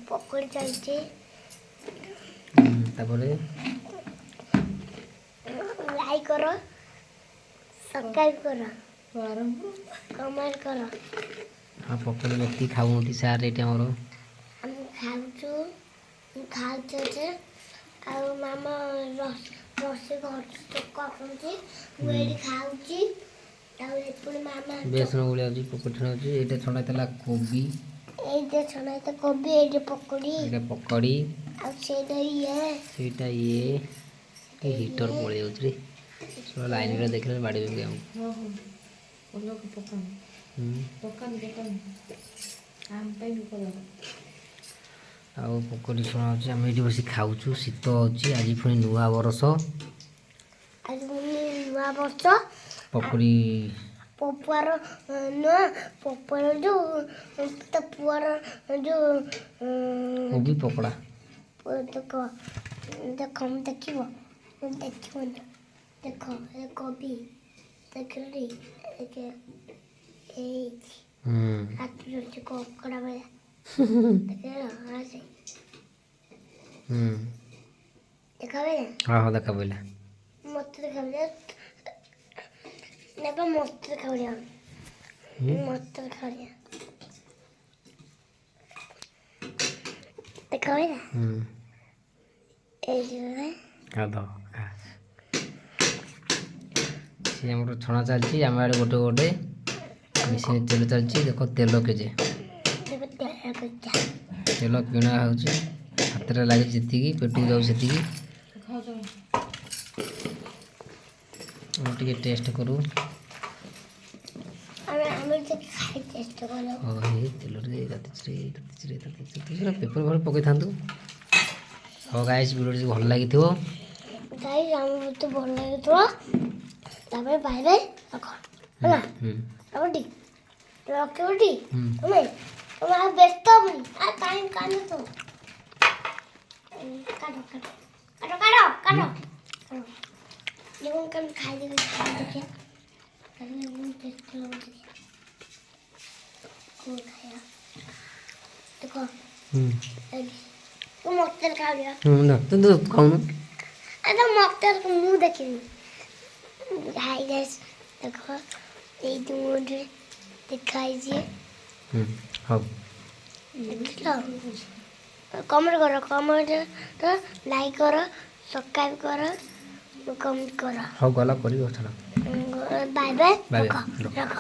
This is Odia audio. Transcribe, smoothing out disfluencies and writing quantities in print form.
ପକୋଡ଼ି ଚାଲିଛି। ତାପରେ? ଲାଇକ୍ କର, ସବସ୍କ୍ରାଇବ୍ କର, କମେଣ୍ଟ କର। ହଁ, ପକୋଡ଼ି ବ୍ୟକ୍ତି ଖାଉଛନ୍ତି ସାର୍ ଏଇଠି ଆମର। ଆମେ ଖାଉଛୁ, ଖାଉଛୁ ଯେ ଆଉ ମାମା ରୋଷେଇ କରୁଛନ୍ତି, ମୁଁ ଏଇଠି ଖାଉଛି ଆଉ ଏପଟେ ମାମା। ବେସନ ଗୋଳିଆ ହେଉଛି, ପକୋଡ଼ି ଛଣା ହେଉଛି। ଏଇଟା ଛଣା ହେଇଥିଲା କୋବି। ଏଇଟା ଛଣା ହେଇଥିଲା କୋବି, ଏଇଟା ପକୋଡ଼ି। ଏଇଟା ପକୋଡ଼ି। ଆଉ ସେଇଟା ଇଏ। ସେଇଟା ଇଏ। ଏ ହିଟର ପଳେଇ ଯାଉଛି ରେ, ଲାଇନ୍ରେ ଦେଖିଲେ ବାଡ଼ିବେ ଆମକୁ। ହୁଁ। ଆମ ପାଇଁ ବିପଦ। ଆଉ ପକୋଡ଼ି ଛଣା ହେଉଛି, ଆମେ ଏଇଠି ବସି ଖାଉଛୁ। ଶୀତ ହେଉଛି, ଆଜି ପୁଣି ନୂଆ ବରଷ। ଆଜି ପୁଣି ନୂଆ ବର୍ଷ। ପକୋଡ଼ି। ପପୁଆର ନୂଆ ପପୁଆର ଯୋଉ ତା ପୁଅର ଯୋଉ କୋବି ପକୋଡ଼ା। ଦେଖ ଦେଖ, ମୁଁ ଦେଖିବ, ମୁଁ ଦେଖିବନି। ଦେଖ, ଏ କୋବି ଦେଖିଲଟି, ଦେଖେ ଏଇଠି। ହାତ ଅଛି କଙ୍କଡ଼ା ଭଳିଆ, ଦେଖିଲ? ଆସେ। ଦେଖା ପଇଲା? ହଁ, ଦେଖା ପଇଲା। ମତେ ଦେଖା ପଇଲା ନେବା, ମତେ ଦେଖା ପଡ଼ିବ। ମତେ ଦେଖା ପଡ଼ିବ, ଦେଖା ପଇଲା। ଏଇ ଯୋଉ ଖା ଦ ଖା। ସିଏ ଆମର ଛଣା ଚାଲିଛି, ଆମେ ଆଡ଼େ ଗୋଟେ ଗୋଟେ ମେସିନ୍ ତେଲ ଚାଲିଛି। ଦେଖ ତେଲ କେଜେ। ଦେଖ ତେଲ କଚା। ତେଲ କିଣା ହେଉଛି। ହାତରେ ଲାଗିଛି ଯେତିକି, ପେଟକୁ ଯାଉଛି ସେତିକି। ଖାଉଛ? ଆମେ ଟିକେ ଟେଷ୍ଟ କରୁ। ଆମେ ଟିକେ ଖାଇ ଟେଷ୍ଟ କରୁ। ହଉ, ଏଇ ତେଲରେ ତାତିଛି ରେ, ତାତିଛି ରେ, ତାତିଛି, ତାତିଛି। ପେପର ଫେପର ପକେଇଥାନ୍ତୁ। ହଉ ଗାଇସ୍, ଭିଡ଼ିଓ ଭଲ ଲାଗିଥିବ। ଗାଇସ୍, ଆମ ବହୁତ ଭଲ ଲାଗୁଥିବ। ତାପରେ ବାଇ ବାଇ, ରଖ ହେଲା। ହୁଁ। ତାପରେ ଟିକେ ରଖିବ ଟି। ହୁଁ। ତମେ ଆଉ ବ୍ୟସ୍ତ ହବନି। ଆଉ କାହିଁ କାନ୍ଦୁଛ? କାଟ କାଟ କାଟ କାଟ କାଟ କାଟ। ଦେଖୁন କେମିତି ଖାଇ ଦେଖିଆ, ଟେଷ୍ଟ ଲାଗୁଛି। କଣ ଖାଇବା ଦେଖ। ଏଇଠି ତୁ ମତେ ଖାଉଛ। ହୁଁ, ନା ତୁ ତୁ ଖାଉନୁ। ଆରେ ମତେ, ମୁଁ ଦେଖିନି। ହାଇ ଗାଇସ୍, ଦେଖ ଏଇଠି ମୁଁ ଗୋଟେ ଦେଖା ହେଇଛି। ହୁଁ, ହଉ। ଦେଖିଲ? କମେଣ୍ଟ କର, କମେଣ୍ଟ ଲାଇକ୍ କର, ସବସ୍କ୍ରାଇବ୍ କର, କମେଣ୍ଟ କର। ହଉ, ଗଲା କରିବ, ଛାଡ଼। Bye bye. Bye. ରଖ। ବାଏ, ରଖ। ରଖ।